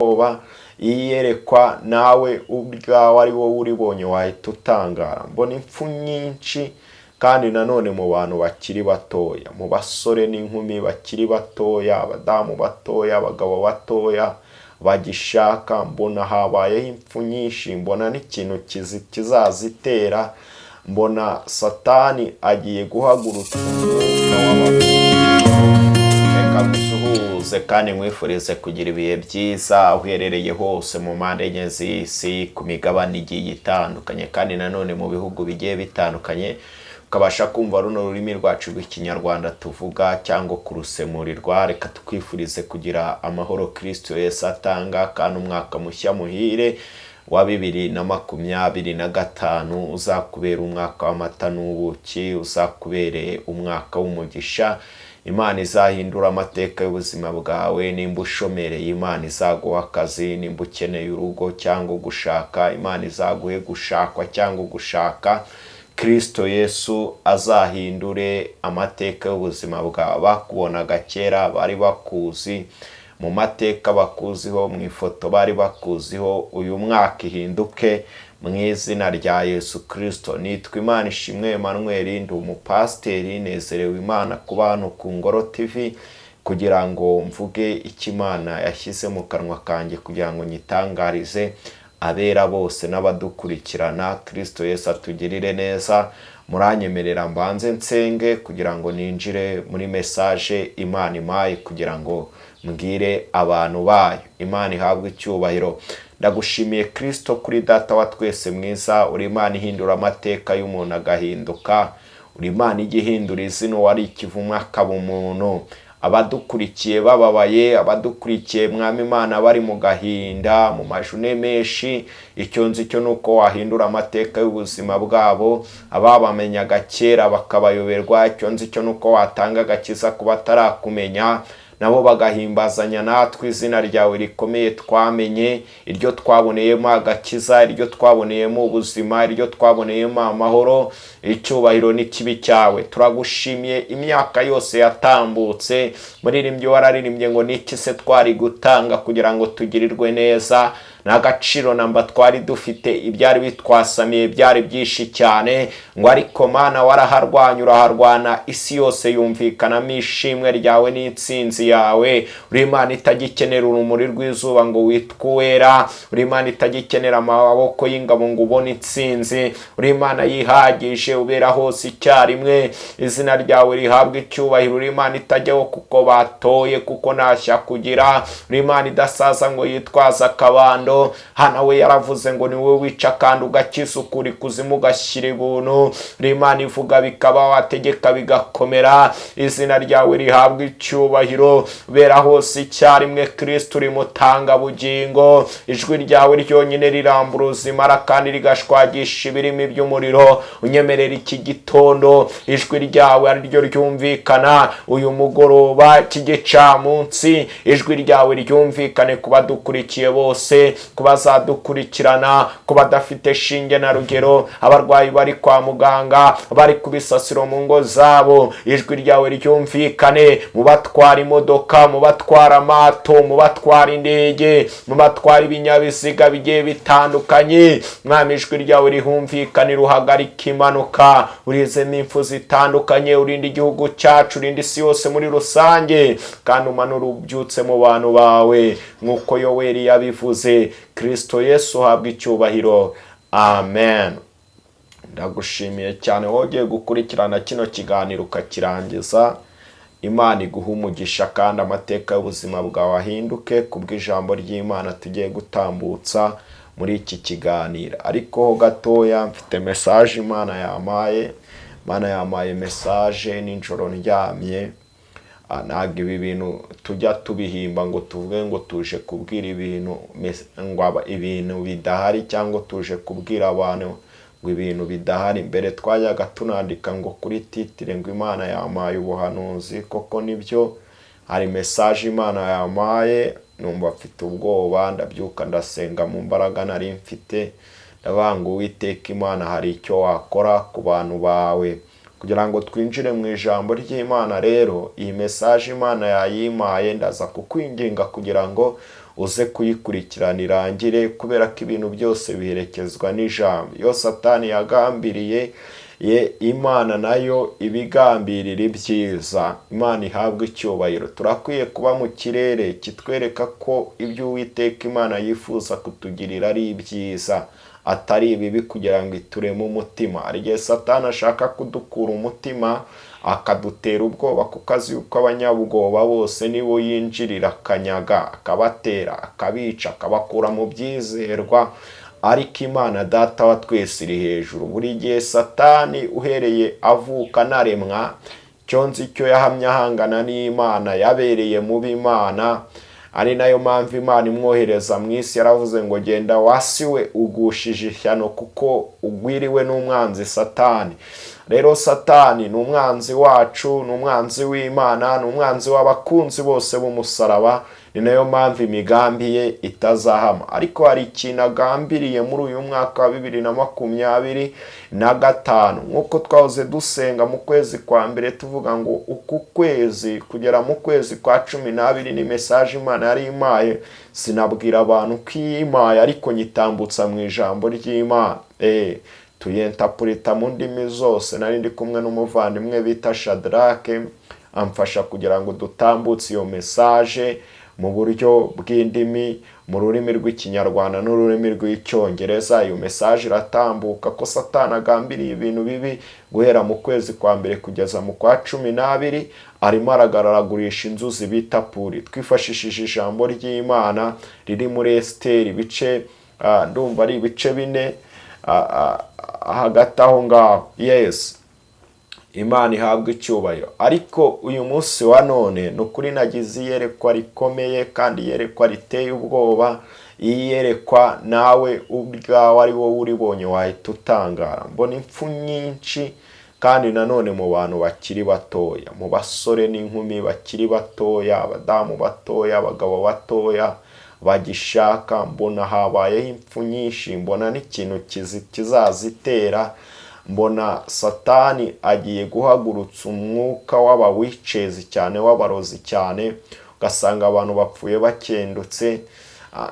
Ubwoba iyerekwa nawe ubwawe ari wowe uribonye wahita utangara. Mbona impfu nyinshi kandi nanone mu bantu bakiri batoya, mu basore n'inkumi bakiri batoya, abadamu batoya, abagabo batoya bagishaka. Mbona habayeho impfu nyinshi, mbona n'ikintu kizazitera. Mbona Satani agiye guhagurutsa umwuka w'abantu. Reka ngusuhuze kandi nkwifurize kugira ibihe byiza aho uherereye hose mu mpande enye z'isi, ku migabane igiye itandukanye, kandi nanone mu bihugu bigiye bitandukanye, ukabasha kumva runo rurimi rwacu rw'Ikinyarwanda tuvuga cyangwa kurusemurirwa. Reka tukwifurize kugira amahoro Kirisito Yesu atanga, kandi umwaka mushya muhire wa 2025 uzakubera umwaka w'amata n'ubuki, uzakubere umwaka w'umugisha. Imana izahindura amateka y'ubuzima bwawe. Nimba ushomereye, Imana izaguha akazi. Nimba ukeneye urugo cyangwa gushaka, Imana izaguhe gushakwa cyangwa gushaka. Kirisito Yesu azahindure amateka y'ubuzima bwawe. Bakubonaga kera, bari bakuzi mu mateka, bakuziho mu ifoto bari bakuziho, uyu mwaka ihinduke mu izina rya Yesu Kirisito. Nitwa Imana Ishimwe Emmanuel, ndi umupasiteri. Nezerewe Imana kuba hano ku Ngoro TV kugira ngo mvuge icyo Imana yashyize mu kanwa kanjye, kugira ngo nyitangarize abera bose n'abadukurikirana. Kirisito Yesu atugirire neza. Muranyemerera mbanze nsenge kugira ngo ninjire muri message Imana impaye kugira ngo mbwire abantu bayo. Imana ihabwe icyubahiro. Ndagushimiye Kirisito kuri Data wa twese mwiza. Uri Imana ihindura amateka y'umuntu agahinduka, uri Imana ijya ihindura izina uwari ikivumwa akaba umuntu. Abadukurikiye bababaye, abadukurikiye, Mwami Imana, bari mu gahinda, mu majune menshi, icyo nzi cyo ni uko wahindura amateka y'ubuzima bwabo. Ababamenyaga kera bakabayoberwa, icyo nzi cyo ni uko watanga agakiza ku batarakumenya, nabo bagahimbazanya natwe izina ryawe rikomeye twamenye, iryo twaboneyemo agakiza, iryo twaboneyemo ubuzima, iryo twaboneyemo amahoro. Icyubahiro n'ikibi cyawe. Turagushimiye imyaka yose yatambutse. Muririmbyi wararirimbye ngo: "Niki se twari gutanga kugira ngo tugirirwe neza?" Nta gaciro namba twari dufite, ibyari bitwasamiye byari byinshi cyane. Ngo ariko Mana, waraharwanya, uraharwana, isi yose yumvikanamo ishimwe ryawe n'intsinzi yawe. Uri Imana itagikenera urumuri rw'izuba ngo witwe uwera, uri Imana itagikenera amaboko y'ingabo ngo ubone intsinzi. Uri Imana yihagije, ubera hose icyarimwe. Izina ryawe rihabwa icyubahiro. Uri Imana itajyaho kuko batoye, kuko ntashya kugira. Uri Imana idasaza ngo yitwaze akabando. Hano we yaravuze ngo: "Ni wowe wica kandi ugakiza, ukuri kuzimu ugashyira ibuntu." Uri Imana ivuga bikaba, wategeka bigakomera. Izina ryawe rihabwa icyubahiro. Bera hose icyarimwe, Kirisito, uri mutangabugingo. Ijwi ryawe ryonyine rirambura ubuzima kandi rigashwagisha ibirimi by'umuriro. Unyemerera iki gitondo ijwi ryawe ariryo ryumvikana, uyu mugoroba, iki gicamunsi, ijwi ryawe ryumvikane ku badukurikiye bose, ku bazadukurikirana, ku badafite shinge na rugero, abarwayi bari kwa muganga, bari ku bisasiro mu ngo zabo. Ijwi ryawe ryumvikane mu batwara imodoka, mu batwara amato, mu batwara indege, mu batwara ibinyabiziga bigiye bitandukanye. Mwami, ijwi ryawe rihumvikane, ruhagarika impanuka, urizemo impfu zitandukanye, urinde igihugu cyacu, urinde isi yose muri rusange, kandi umanure ubyutse mu bantu bawe nk'uko Yoweri yabivuze. Kirisito Yesu uhabwa icyubahiro. Amen. Ndagushimiye cyane wowe ugiye gukurikirana kino kiganiro ukakirangiza. Imana iguha umugisha kandi amateka y'ubuzima bwawe ahinduke kubw'ijambo ry'Imana tugiye gutambutsa muri iki kiganiro. Ariko ho gatoya mfite message Imana yampaye. Imana yampaye message nijoro ndyamye. Ntabwo ibi bintu tujya tubihimba ngo tuvuge ngo tuje kubwira ibintu ngo ibintu bidahari, cyangwa tuje kubwira abantu ngo ibintu bidahari. Mbere twajyaga tunandika ngo kuri titre ngo "Imana yampaye ubuhanuzi". Koko nibyo, hari message Imana yampaye, numva mfite ubwoba. Ndabyuka, ndasenga mu mbaraga nari mfite, ndavuga ngo: "Uwiteka Imana, hari icyo wakora ku bantu bawe?" Kugira ngo twinjire mu ijambo ry'Imana rero, iyi message Imana yayimpaye, ndaza kukwinginga kugira ngo Uze kuyikurikirana irangire, kubera ko ibintu byose biherekezwa n'ijambo. Iyo Satani yagambiriye ye, Imana nayo ibigambirira ibyiza. Imana ihabwa icyubahiro. Turakwiye kuba mu kirere kitwereka ko ibyo Uwiteka Imana yifuza kutugirira ari ibyiza, atari ibibi, kugira ngo itureme umutima. Hari igihe Satani ashaka kudukura umutima, akadutera ubwoba, kuko azi yuko abanyabwoba bose nibo yinjirira, akanyaga, akabatera, akabica, akabakura mu byizerwa. Ariko Imana Data wa twese iri hejuru. Buri gihe Satani, uhereye avuka anaremwa, cyo nzi icyo yahamye ahangana n'Imana, yabereye mubi Imana. Ari nayo mpamvu Imana imwohereza mu isi yaravuze ngo: "Genda wasiwe, ugushije ishyano, kuko ugwiriwe n'umwanzi Satani." Rero Satani ni umwanzi wacu, ni umwanzi w'Imana, ni umwanzi w'abakunzi bose b'umusaraba. Ni nayo mpamvu imigambi ye itazahama. Ariko hari ikintu agambiriye muri uyu mwaka wa 2025. Nk'uko twahoze dusenga mu kwezi kwa mbere, tuvuga ngo uku kwezi kugera mu kwezi kwa 12, ni message Imana yari imaye. Sinabwira abantu ko iyimaye, ariko nyitambutsa mu ijambo ry'Imana, tuyentapurita mu ndimi zose. Nari ndi kumwe n'umuvandimwe bita Shadrake, amfasha kugira ngo dutambutse iyo message mu buryo bw'indimi, mu rurimi rw'Ikinyarwanda n'ururimi rw'Icyongereza. Iyo message iratambuka ko Satani agambiriye ibintu bibi guhera mu kwezi kwa mbere kugeza mu kwa 12. Arimo aragararagurisha inzuzi bita Puri. Twifashishije ijambo ry'Imana riri muri Esiteri, ibice, ndumva ari ibice 4, hagati aho ngaho. Yes, Imana ihabwa icyubahiro. Ariko uyu munsi wa none, ni ukuri nagize iyerekwa rikomeye, kandi iyerekwa riteye ubwoba. Iyerekwa nawe ubwawe ari wowe uribonye wahita utangara. Mbona impfu nyinshi, kandi nanone mu bantu bakiri batoya, mu basore n'inkumi bakiri batoya, abadamu batoya, abagabo batoya bagishaka. Mbona habayeho impfu nyinshi, mbona n'ikintu kizazitera. Mbona Satani agiye guhagurutsa umwuka w'abawicezi cyane, w'abarozi cyane, ugasanga abantu bapfuye bakendutse.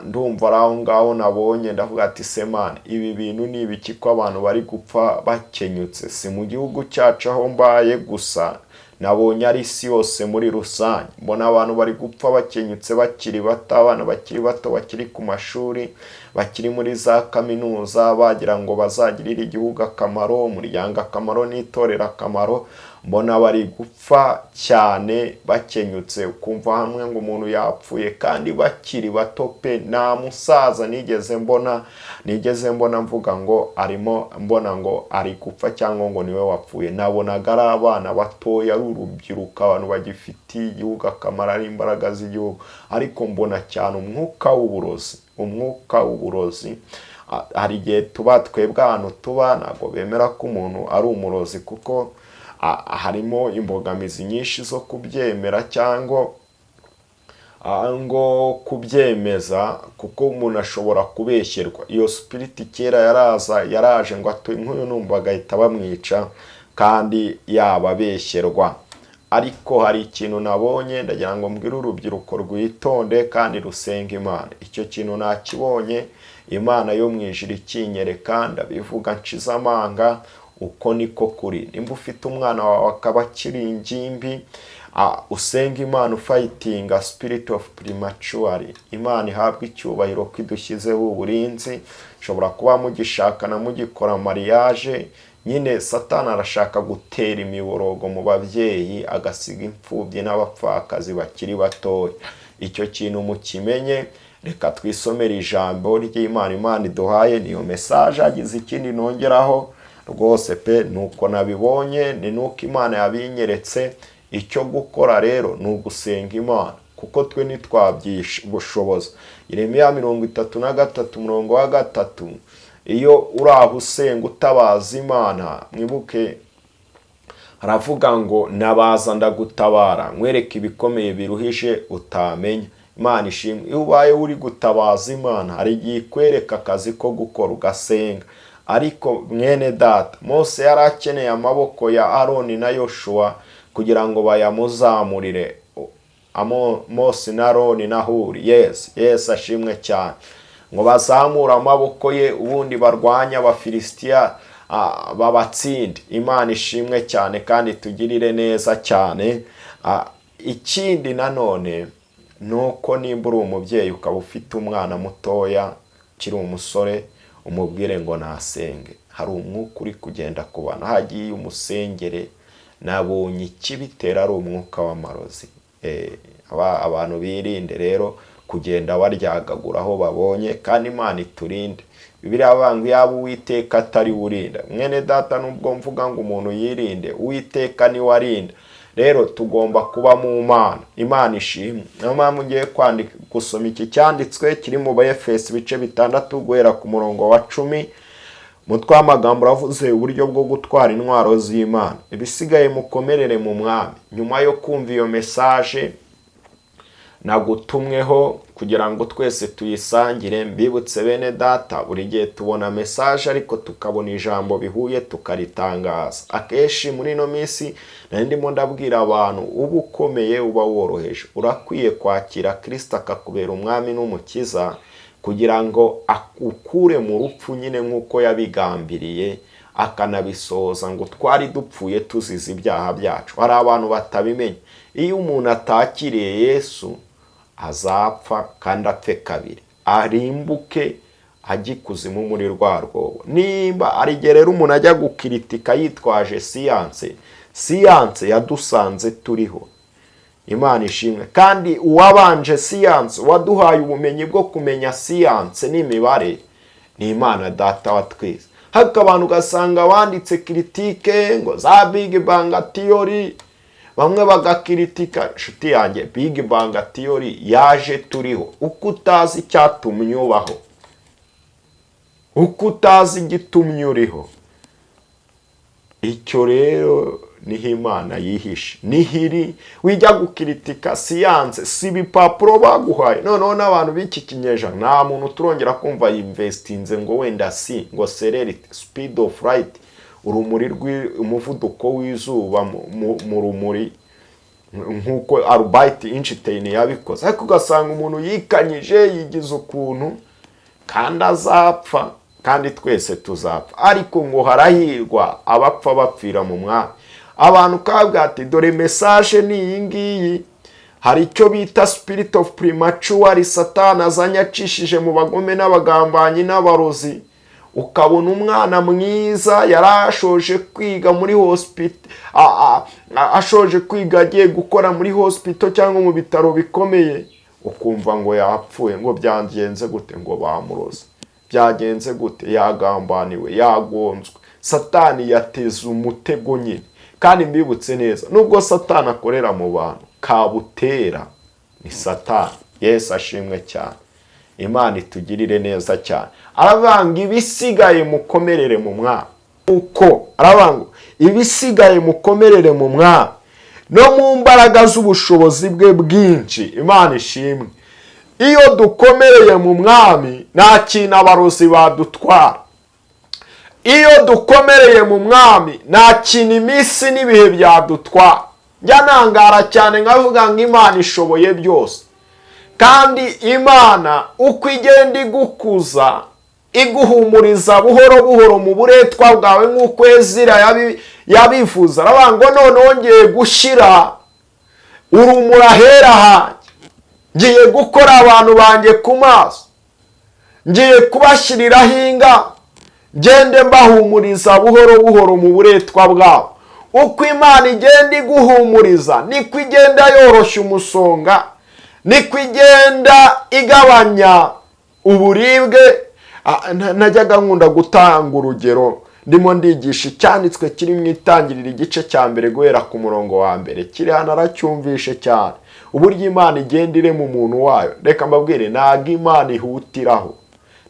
Ndumva ari aho ngaho nabonye. Ndavuga ati: "Semana, ibi bintu ni ibiki, ko abantu bari gupfa bakenyutse?" Si mu gihugu cyacu aho mbaye gusa nabonye, ari isi yose muri rusange. Mbona abantu bari gupfa bakenyutse, bakiri bato, abana bakiri bato, bakiri ku mashuri, bakiri muri za kaminuza, bagira ngo bazagirire igihugu akamaro, umuryango akamaro n'itorero akamaro. Mbona bari gupfa cyane bakenyutse, ukumva hamwe ngo umuntu yapfuye, kandi bakiri bato pe. Nta musaza nigeze mbona mvuga ngo arimo, mbona ngo ari gupfa cyangwa ngo niwe wapfuye. Nabonaga ari abana batoya, ari urubyiruko, abantu bagifitiye igihugu akamaro, ari imbaraga z'igihugu. Ariko mbona cyane umwuka w'uburozi, umwuka w'uburozi. Hari igihe tuba twebwe, ahantu tuba ntabwo bemera ko umuntu ari umurozi, kuko harimo imbogamizi nyinshi zo kubyemera cyangwa ngo kubyemeza, kuko umuntu ashobora kubeshyerwa. Iyo spirit kera yaraza, yaraje ngo atuye nk'uyu, numva bagahita bamwica kandi yababeshyerwa. Ariko hari ikintu nabonye, ndagira ngo mbwire urubyiruko rwitonde kandi rusenga Imana. Icyo kintu nakibonye, Imana yo mu ijuru ikinyereka. Ndabivuga nshize amanga, uko niko kuri. Nimba ufite umwana wawe akaba akiri ingimbi, usenga Imana, ufightinga spirit of premature. Imana ihabwa icyubahiro ko idushyizeho uburinzi. Ushobora kuba mugishakana, mugikora mariage nyine, Satani arashaka gutera imiborogo mu babyeyi, agasiga imfubyi n'abapfakazi bakiri batoya. Icyo kintu mukimenye. Reka twisomere ijambo ry'Imana Imana iduhaye. Niyo message. Hagize ikindi nongeraho rwose pe, nuko nabibonye, ni nuko Imana yabinyeretse. Icyo gukora rero ni ugusenga Imana, kuko twe ntitwabyishoboza. Yeremiya 33 umurongo wa 3. Iyo uri aho usenga, utabaza Imana, mwibuke haravuga ngo: "Nabaza ndagutabara, nkwereke ibikomeye biruhije utamenya." Imana ishimwe. Iyo ubaye uri gutabaza Imana, hari igihe ikwereka akazi ko gukora, ugasenga. Ariko mwene data, Mose yari akeneye amaboko ya Aroni na Yoshuwa kugira ngo bayamuzamurire. Mose na Aroni na Huri. Yes, yes, ashimwe cyane. Ngo bazamure amaboko ye, ubundi barwanye Abafilisitiya, babatsinde. Imana ishimwe cyane kandi tugirire neza cyane. Ikindi nanone ni uko nimba uri umubyeyi ukaba ufite umwana mutoya ukiri umusore, umubwire ngo nasenge. Hari umwuka uri kugenda ku bantu, hagiye umusengere. Nabonye ikibitera ari umwuka w'amarozi. Abantu birinde rero kugenda baryagagura aho babonye, kandi Imana iturinde. Bibiliya ivuga ngo yaba Uwiteka atari we urinda. Mwene data, nubwo mvuga ngo umuntu yirinde, Uwiteka niwe arinda. Rero tugomba kuba mu Mana. Imana ishimwe. Niyo mpamvu ngiye kwandika, gusoma iki cyanditswe kiri mu Befesi ibice 6, guhera ku murongo wa 10. Umutwe w'amagambo uravuze uburyo bwo gutwara intwaro z'Imana. Ibisigaye mukomerere mu Mwami. Nyuma yo kumva iyo message nagutumweho kugira ngo twese tuyisangire, mbibutse bene data, buri gihe tubona message ariko tukabona ijambo bihuye tukaritangaza. Akenshi muri ino minsi nari ndimo ndabwira abantu, uba ukomeye, uba woroheje, urakwiye kwakira Kirisita akakubera umwami n'umukiza, kugira ngo akukure mu rupfu nyine nk'uko yabigambiriye akanabisohoza, ngo twari dupfuye tuzize ibyaha byacu. Hari abantu batabimenya. Iyo umuntu atakiriye Yesu azapfa, kandi apfe kabiri, arimbuke ajya ikuzimu muri rwa rwobo. Nimba ari igihe rero umuntu ajya gukiritika yitwaje siyanse, siyanse yadusanze turiho. Imana ishimwe. Kandi uwabanje siyanse, waduhaye ubumenyi bwo kumenya siyanse n'imibare, ni Imana Data wa twese. Ariko abantu ugasanga banditse critique ngo za Big Bang theory, bamwe bagakiritika. Inshuti yanjye, Big Bang theory yaje turiho. Uko utazi icyatumye ubaho, uko utazi igitumye uriho, icyo rero niho Imana yihishe, niho iri. Wijya gukiritika siyanse, si ibipapuro baguhaye. Noneho n'abantu b'iki kinyejana, nta muntu turongera kumva yinvestinze ngo wenda si ngo celerity, speed of light, urumuri, umuvuduko w'izuba mu rumuri, nk'uko Albert Einstein yabikoze. Ariko ugasanga umuntu yikanyije, yigize ukuntu, kandi azapfa, kandi twese tuzapfa. Ariko ngo harahirwa abapfa bapfira mu Mwami. Abantu kabwa ati dore message ni iyi ngiyi. Hari icyo bita spirit of premature, Satani azanye acishije mu bagome n'abagambanyi n'abarozi. Ukabona umwana mwiza yari ashoje kwiga muri hospital, ashoje kwiga agiye gukora muri hospital cyangwa mu bitaro bikomeye, ukumva ngo yapfuye. Ngo byagenze gute? Ngo bamuroze. Byagenze gute? Yagambaniwe, yagonzwe. Satani yateze umutego nyine. Kandi mbibutse neza, nubwo Satani akorera mu bantu, kabutera ni Satani. Yesu ashimwe cyane. Imana itugirire neza cyane. Aravanga ibisigaye mukomerere mu Mwami. Uko aravanga ibisigaye mukomerere mu Mwami no mu mbaraga z'ubushobozi bwe bwinshi. Imana ishimwe. Iyo dukomereye mu Mwami, nta kintu abarozi badutwara. Iyo dukomereye mu Mwami, nta kintu iminsi n'ibihe byadutwara. Njya nangara cyane nkavuga ngo Imana ishoboye byose. Kandi Imana uko igenda igukuza, iguhumuriza buhoro buhoro mu buretwa bwawe, nk'uko Ezira yabivuze, aravuga ngo noneho ngiye gushyira urumuri ahera hanjye, ngiye gukora abantu banjye ku maso, ngiye kubashyiriraho inga, ngende mbahumuriza buhoro buhoro mu buretwa bwabo. Uko Imana igenda iguhumuriza, niko igenda yoroshya umusonga, niko igenda igabanya uburibwe. Najyaga nkunda gutanga urugero ndimo ndigisha icyanditswe kiri mu Itangiriro igice cya 1, guhera ku murongo wa 1. Kiri hano, aracyumvishe cyane, uburyo Imana igenda irema umuntu wayo. Reka mbabwire, ntabwo Imana ihutiraho,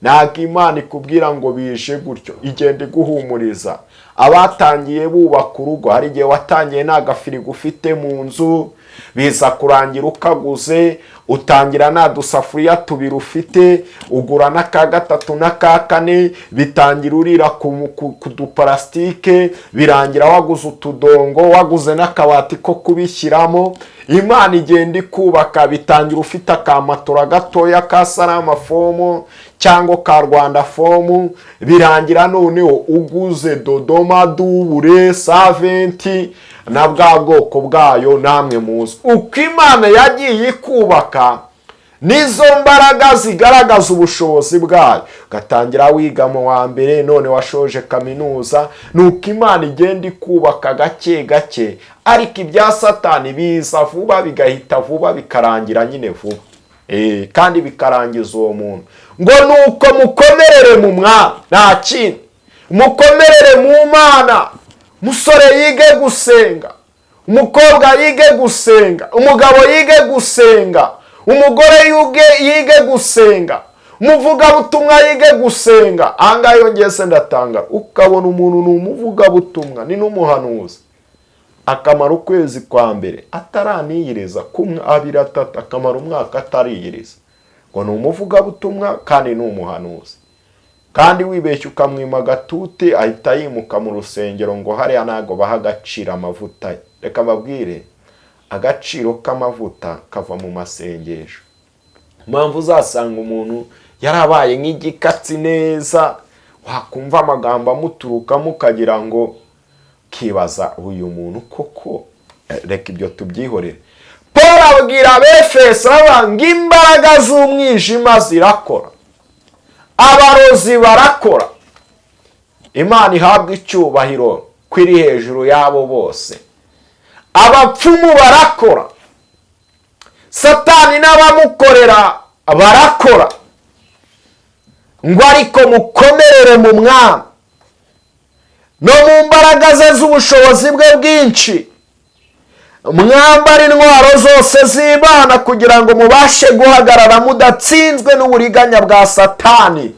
ntabwo Imana ikubwira ngo bije gutyo. Igenda iguhumuriza. Abatangiye bubaka urugo, hari igihe watangiye nta gafirigo ufite mu nzu, biza kurangira ukaguze. Utangira nta dusafuriya tubiri ufite, ugura n'aka gatatu n'aka kane. Bitangira urira ku duparasitike, birangira waguze utudongo, waguze n'akabati ko kubishyiramo. Imana igenda ikubaka. Bitangira ufite akamatora gatoya ka Salama Foam cyangwa ka Rwanda Foam, birangira noneho uguze Dodoma double 70 na bwa bwoko bwayo namwe muzi. Uko Imana yagiye ikubaka, nizo mbaraga zigaragaza ubushobozi bwayo. Ugatangira wiga mu wa mbere, none washoje kaminuza. Ni uko Imana igenda ikubaka gake gake, ariko ibya Satani biza vuba, bigahita vuba, bikarangira nyine vuba, kandi bikarangiza uwo muntu. Ngo ni uko mukomerere mu Mwami, nta kindi, mukomerere mu Mana. Umusore yige gusenga, umukobwa yige gusenga, umugabo yige gusenga, umugore yige gusenga, umuvugabutumwa yige gusenga. Ahangaha iyo ngeze ndatanga, ukabona umuntu ni umuvugabutumwa, ni n'umuhanuzi, akamara ukwezi kwa mbere ataraniyiriza, kumwe, abiri, atatu, akamara umwaka atariyiriza, ngo ni umuvugabutumwa kandi ni umuhanuzi. Kandi wibeshya ukamwima agatute, ahita yimuka mu rusengero, ngo hariya ntabwo baha agaciro amavuta ye. Reka babwire, agaciro k'amavuta kava mu masengesho. Impamvu uzasanga umuntu yarabaye nk'igikatsi neza, wakumva amagambo amuturukamo ukagira ngo kibaza uyu muntu koko. Reka ibyo tubyihorere. Paul abwira Abefeso ngo imbaraga z'umwijima zirakora, abarozi barakora. Imana ihabwa icyubahiro ko iri hejuru y'abo bose. Abapfumu barakora, Satani n'abamukorera barakora, ngo ariko mukomerere mu Mwami no mu mbaraga ze z'ubushobozi bwe bwinshi, mwambara intwaro zose z'Imana kugira ngo mubashe guhagarara mudatsinzwe n'uburiganya bwa Satani.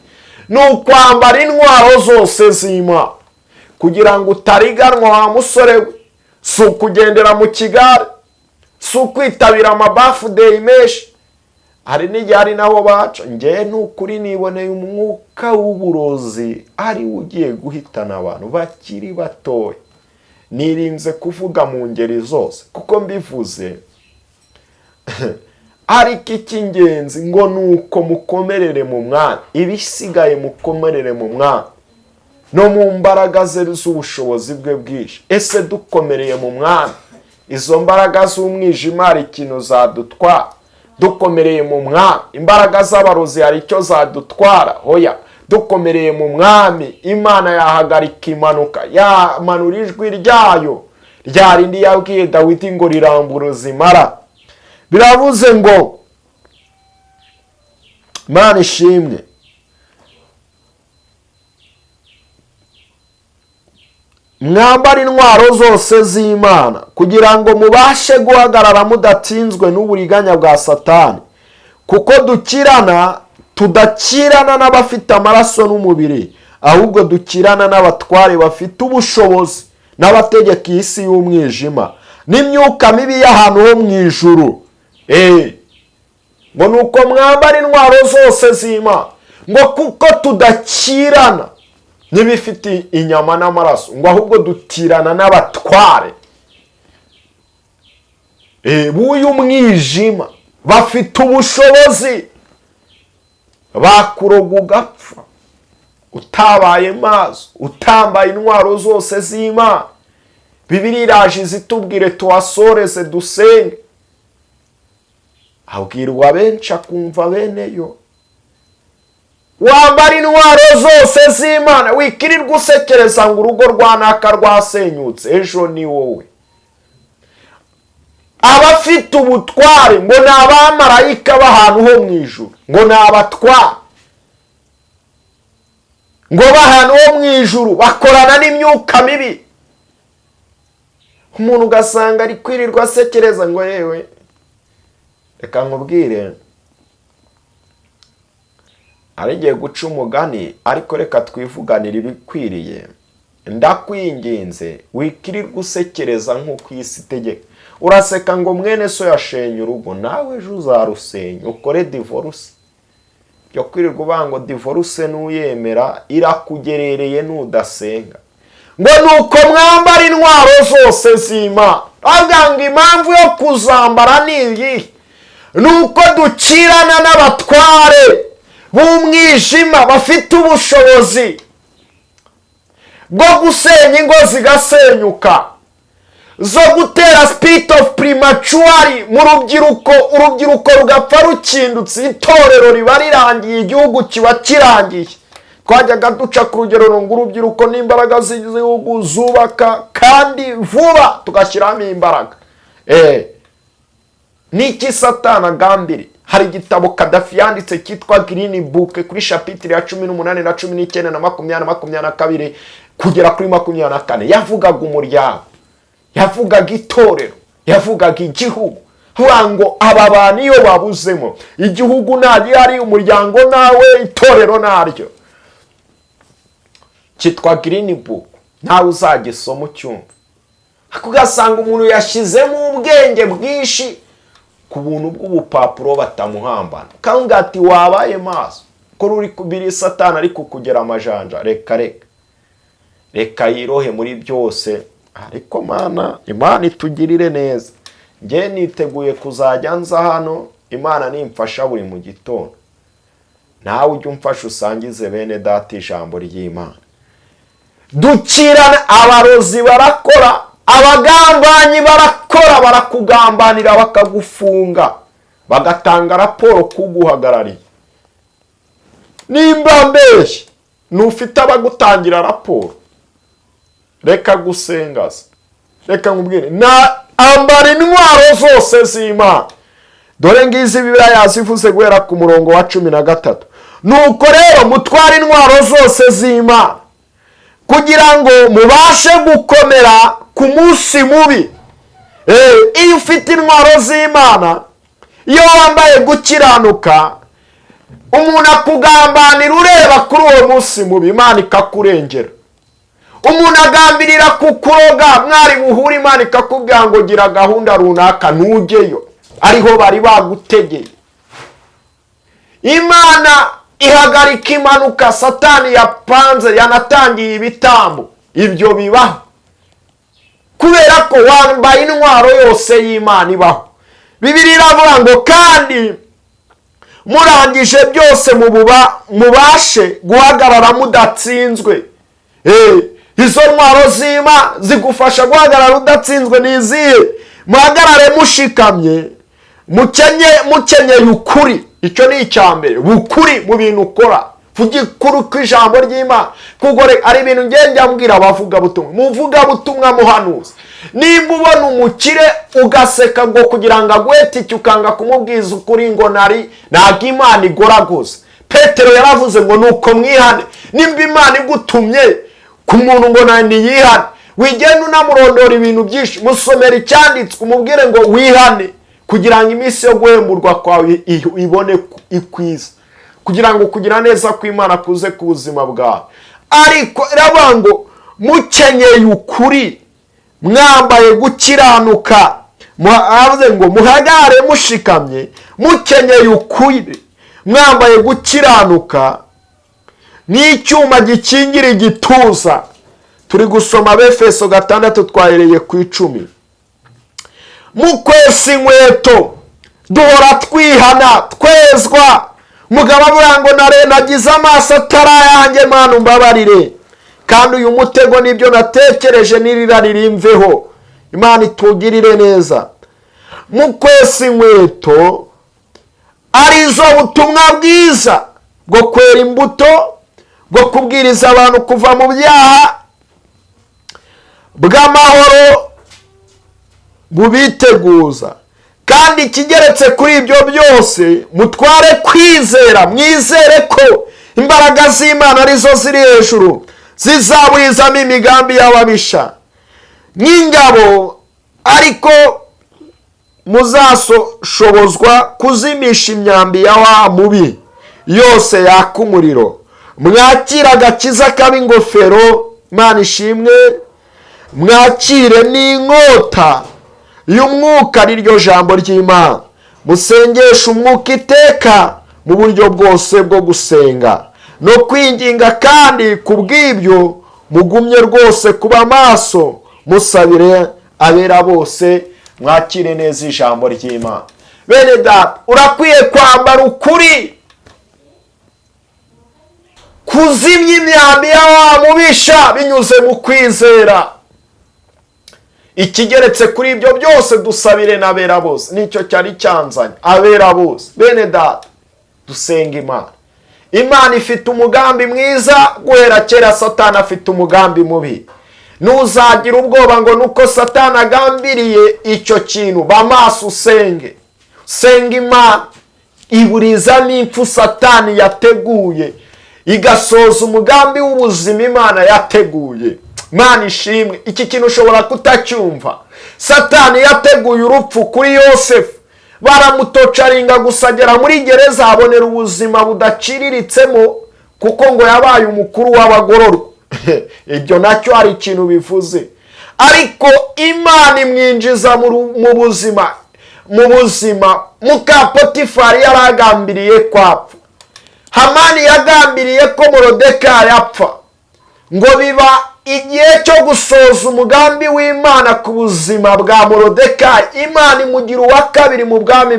Ni ukwambara intwaro zose z'Imana kugira ngo utariganwa, wa musore we. Si ukugendera mu kigare, si ukwitabira amabirthday menshi, hari n'igihe ari naho baca. Ngewe ni ukuri niboneye umwuka w'uburozi ari wo ugiye guhitana abantu bakiri batoya. Nirinze kuvuga mu ngeri zose kuko mbivuze, ariko icy'ingenzi ngo ni uko mukomerere mu Mwami, ibisigaye mukomerere mu Mwami no mu mbaraga ze z'ubushobozi bwe bwinshi. Ese dukomereye mu Mwami, izo mbaraga z'umwijima hari ikintu zadutwara? Dukomereye mu Mwami, imbaraga z'abarozi hari icyo zadutwara? Hoya. Dukomereye mu Mwami, Imana yahagarika impanuka, yamanura ijwi ryayo rya rindi yabwiye Dawidi ngo rirambura zimara. Biravuze ngo Imana ishimwe. Mwambare intwaro zose z'Imana kugira ngo mubashe guhagarara mudatsinzwe n'uburiganya bwa Satani, kuko dukirana tudakirana n'abafite amaraso n'umubiri, ahubwo dukirana n'abatware bafite ubushobozi n'abategeka iyi si y'umwijima n'imyuka mibi y'ahantu ho mu ijuru. Ngo ni uko mwambara intwaro zose z'Imana, ngo kuko tudakirana n'ibifite inyama n'amaraso, ngo ahubwo dutirana n'abatware b'uyu mwijima bafite ubushobozi. Bakuroga ugapfa utabaye maso, utambaye intwaro zose z'Imana. Bibiliya iraje izitubwire, tuhasoreze dusenge. Abwirwa benshi akumva beneyo. Wambara intwaro zose z'Imana, wikirirwa usekereza ngo urugo rwa naka rwasenyutse, ejo ni wowe. Abafite ubutware ngo ni abamarayika b'ahantu ho mu ijuru, ngo ni abatware ngo b'ahantu ho mu ijuru, bakorana n'imyuka mibi. Umuntu ugasanga ari kwirirwa asekereza ngo yewe. Reka nkubwire, hari igihe guca umugani, ariko reka twivuganire ibikwiriye. Ndakwinginze, wikirirwa usekereza nk'uko isi itegeka. Uraseka ngo mwene so yashenye urugo, nawe ejo uzarusenya ukore divorce. Byo kwirirwa uvuga ngo divorce nuyemera irakugerereye nudasenga. Ngo nuko mwambara intwaro zose z'Imana. Avuga ngo impamvu yo kuzambara ni iyi: ni uko dukirana n'abatware b'umwijima bafite ubushobozi bwo gusenya ingo zigasenyuka, zo gutera spirit of premature mu rubyiruko, urubyiruko rugapfa rukindutse, itorero riba rirangiye, igihugu kiba kirangiye. Twajyaga duca ku rugero ngo urubyiruko n'imbaraga z'igihugu zubaka kandi vuba, tugashyiramo imbaraga. Niki Satani agambiriye? Hari igitabo Kadafi yanditse cyitwa Green Book, kuri chapitre ya 18 na 19 na 20 na 22 kugera kuri 24. Yavugaga umuryango, yavugaga itorero, yavugaga igihugu. Avuga ngo aba bantu iyo babuzemo, igihugu ntagihari, umuryango nawe, itorero naryo. Cyitwa Green Book, nawe uzagisoma ucyumva. Ugasanga umuntu yashyizemo ubwenge bwinshi ku buntu bw'ubupapuro batamuhambana, ukavuga ati wabaye maso ko ruri kubiri Satani ari kukugera amajanja. Reka, reka, reka yirohe muri byose. Ariko Mana, Imana itugirire neza. Njye niteguye kuzajya nza hano, Imana nimfasha, buri mu gitondo. Nawe ujye umfasha usangize bene data ijambo ry'Imana. Dukirana, abarozi barakora, abagambanyi barakora, barakugambanira bakagufunga, bagatanga raporo kuguhagarariye. Nimba mbeshye, ntufite abagutangira raporo? Reka gusenga se. Reka nkubwire, na ambara intwaro zose z'Imana. Dore ngizi, Bibiliya yazivuze guhera ku murongo wa 13: "Nuko rero mutware intwaro zose z'Imana kugira ngo mubashe gukomera ku munsi mubi." Iyo ufite intwaro z'Imana, iyo wambaye gukiranuka, umuntu akugambanira ureba kuri uwo munsi mubi, Imana ikakurengera. Umuntu agambirira kukuroga, mwari buhure, Imana ikakubwira ngo gira gahunda runaka ntujyeyo, ariho bari bagutegeye. Imana ihagarika impanuka Satani yapanze, yanatangiye ibitambo. Ibyo bibaho kubera ko wambaye intwaro yose y'Imana ibaho. Bibiliya iravuga ngo kandi murangije byose mubashe guhagarara mudatsinzwe. Izo ntwaro z'Imana zigufasha guhagarara udatsinzwe ni izihe? Muhagarare mushikamye, mukenyeye ukuri. Icyo ni icya mbere, bukuri mu bintu ukora. Vuga ukuri kw'ijambo ry'Imana, kuko ari ibintu ngenda mbwira abavugabutumwa. Muvugabutumwa, muhanuzi, nimba ubona umukire ugaseka ngo kugira ngo aguhe tike, ukanga kumubwiza ukuri ngo nari ntabwo Imana igoragoza. Petero yaravuze ngo nuko mwihane. Nimba Imana igutumye ku muntu ngo ntiyihane, wigenda unamurondora ibintu byinshi. Musomera icyanditswe, umubwire ngo wihane kugira ngo iminsi yo guhemburwa kwawe ibone ikwiza, kugira ngo kugira neza kw'Imana kuze ku buzima bwawe. Ariko iravuga ngo mukenyeye ukuri, mwambaye gukiranuka. Aravuze ngo muhagarare mushikamye, mukenyeye ukuri, mwambaye gukiranuka n'icyuma gikingira igituza. Turi gusoma Abefeso 6, twahereye ku 10. Mukwesa inkweto, duhora twihana twezwa. Mugabo avuga ngo nare nagize amaso atari ayanjye, Mana umbabarire, kandi uyu mutego nibyo natekereje n'irira ririmveho. Imana itugirire neza. Mukwesa inkweto, arizo butumwa bwiza bwo kwera imbuto, bwo kubwiriza abantu kuva mu byaha, bw'amahoro bubiteguza. Kandi ikigeretse kuri ibyo byose, mutware kwizera, mwizere ko imbaraga z'Imana arizo ziri hejuru zizaburizamo imigambi y'ababisha. Nk'ingabo ariko muzashobozwa kuzimisha imyambi ya wa mubi yose yaka umuriro. Mwakira agakiza k'ab'ingofero. Imana ishimwe. Mwakire n'inkota y'umwuka, ari ryo jambo ry'Imana. Musengeshe umwuka iteka mu buryo bwose bwo gusenga no kwinginga, kandi ku bw'ibyo mugumye rwose kuba maso, musabire abera bose. Mwakire neza ijambo ry'Imana. Bene data, urakwiye kwambara ukuri kuzimya imyambi ya wa mubisha binyuze mu kwizera. Ikigeretse kuri ibyo byose, dusabire n'abera bose. Nicyo cyari cyanzanye, abera bose. Bene data, dusenga Imana. Imana ifite umugambi mwiza guhera kera, Satani afite umugambi mubi. Ntuzagira ubwoba ngo nuko Satani agambiriye icyo kintu. Ba maso, usenge, senga Imana iburiza n'impfu Satani yateguye, igasoza umugambi w'ubuzima Imana yateguye. Imana ishimwe. Iki kintu ushobora kutacyumva. Satani yateguye urupfu kuri Yosefu, baramutocaringa gusa agera muri gereza, abonera ubuzima budaciriritse kuko ngo yabaye umukuru w'abagororwa. Ibyo nacyo hari ikintu bivuze. Ariko Imana imwinjiza mu buzima. Muka Potifari yari agambiriye ko apfa, Hamani yagambiriye ko Morodekayi apfa, ngo biba igihe cyo gusoza umugambi w'Imana ku buzima bwa Morodekayi. Imana imugira uwa kabiri mu bwami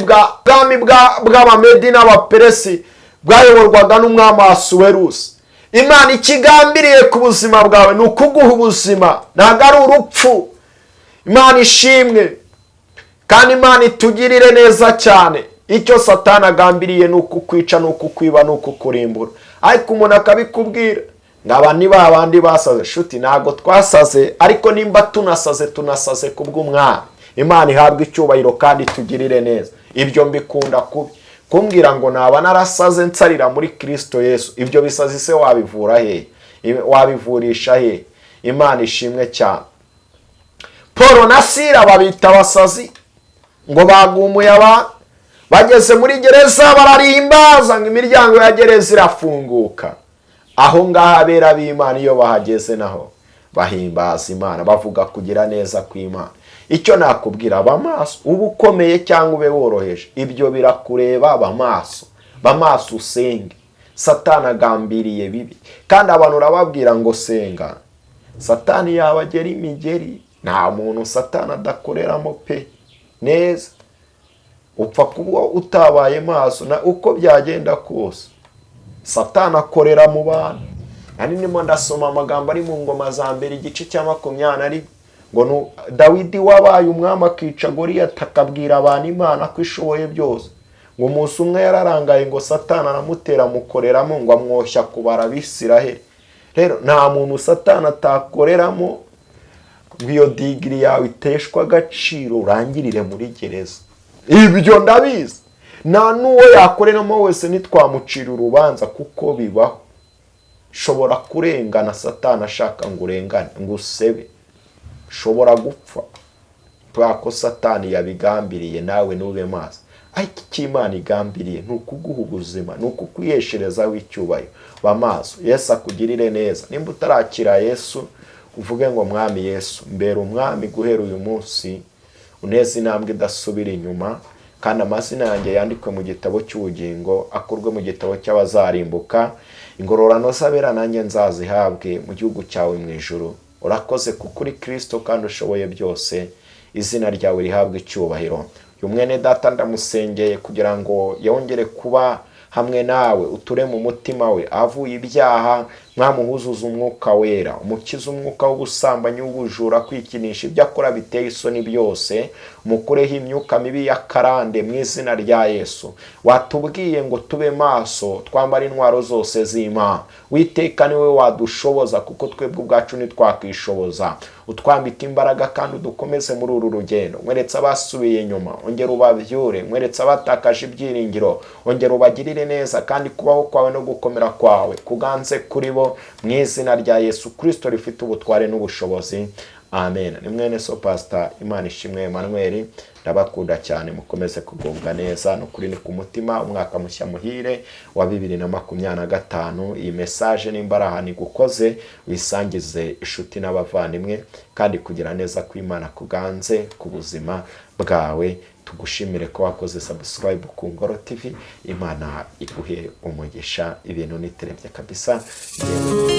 bw'Abamedi n'Abaperesi bwayoborwaga n'umwami wa Suwerusi. Imana ikigambiriye ku buzima bwawe ni ukuguha ubuzima, ntabwo ari urupfu. Imana ishimwe, kandi Imana itugirire neza cyane. Icyo Satani agambiriye ni ukukwica, ni ukukwiba, ni ukukurimbura, ariko umuntu akabikubwira ngo aba ni ba bandi basaze. Shuti, ntabwo twasaze, ariko nimba tunasaze, tunasaze kubw'umwami. Imana ihabwe icyubahiro kandi itugirire neza. Ibyo mbikunda kubi, kumbwira ngo naba narasaze nsarira muri Kirisito Yesu. Ibyo bisazi se wabivura he? Wabivurisha he? Imana ishimwe cyane. Paul na Sira babita abasazi, ngo bagumuye abantu, bageze muri gereza bararihimbaza, ngo imiryango ya gereza irafunguka. Aho ngaho abera b'Imana iyo bahageze naho bahimbaza Imana, bavuga kugira neza kw'Imana. Icyo nakubwira, aba maso, uba ukomeye cyangwa ube woroheje, ibyo birakureba. Ba maso, ba maso, usenge. Satani agambiriye bibi, kandi abantu urababwira ngo senga, Satani yabagera imigeri. Nta muntu Satani adakoreramo pe neza. Upfa kuba utabaye maso, na uko byagenda kose Satani akorera mu bantu. Nari ndimo ndasoma amagambo ari mu Ngoma za Mbere, igice cya 21, ngo Dawidi wabaye umwami akica Goriyati, akabwira abantu Imana ko ishoboye byose, ngo umunsi umwe yararangaye, ngo Satani aramutera, amukoreramo, ngo amwoshya kubara Abisiraheli. Rero nta muntu Satani atakoreramo ngo iyo degree yawe iteshwe agaciro, urangirire muri gereza. Ibyo ndabizi. Nta n'uwo yakoreramo wese ntitwamucira urubanza, kuko bibaho. Ushobora kurengana, Satani ashaka ngo urengane, ngo usebe. Ushobora gupfa kubera ko Satani yabigambiriye, nawe ntube maso. Ariko icyo Imana igambiriye ni ukuguha ubuzima, ni ukukwihesherezaho icyubahiro. Ba maso. Yesu akugirire neza. Nimba utarakira Yesu, uvuge ngo: "Mwami Yesu, mbera umwami guhera uyu munsi, uneze intambwe idasubira inyuma, kandi amazina yanjye yandikwe mu gitabo cy'ubugingo, akurwe mu gitabo cy'abazarimbuka. Ingororano z'abera nanjye nzazihabwe mu gihugu cyawe mu ijuru. Urakoze kuko uri Kirisito kandi ushoboye byose. Izina ryawe rihabwe icyubahiro." Uyu mwene data ndamusengeye kugira ngo yongere kuba hamwe nawe, uture mu mutima we, avuye ibyaha. Mwamuhuzuza Umwuka Wera, umukize umwuka w'ubusambanyi, w'ubujura, kwikinisha, ibyo akora biteye isoni byose. Umukureho imyuka mibi ya karande mu izina rya Yesu. Watubwiye ngo tube maso, twambare intwaro zose z'Imana. Witeka, niwe wadushoboza, kuko twebwe ubwacu ntitwakwishoboza. Utwambika imbaraga kandi udukomeze muri uru rugendo. Mweretse abasubiye inyuma, ongera ubabyure. Mweretse abatakaje ibyiringiro, ongera ubagirire neza, kandi kubaho kwawe no gukomera kwawe kuganze kuri bo, mu izina rya Yesu Kirisito rifite ubutware n'ubushobozi. Amen. Ni mwene so Pastor Imana Ishimwe Emmanuel. Ndabakunda cyane, mukomeze kugubwa neza. Ni ukuri, ni ku mutima. Umwaka mushya muhire wa 2025. Iyi message nimba ari ahantu igukoze, wisangize inshuti n'abavandimwe, kandi kugira neza kw'Imana kuganze ku buzima bwawe. Tugushimire ko wakoze subscribe ku Ngoro TV. Imana iguhe umugisha. Ibintu niterebye kabisa. Yewe.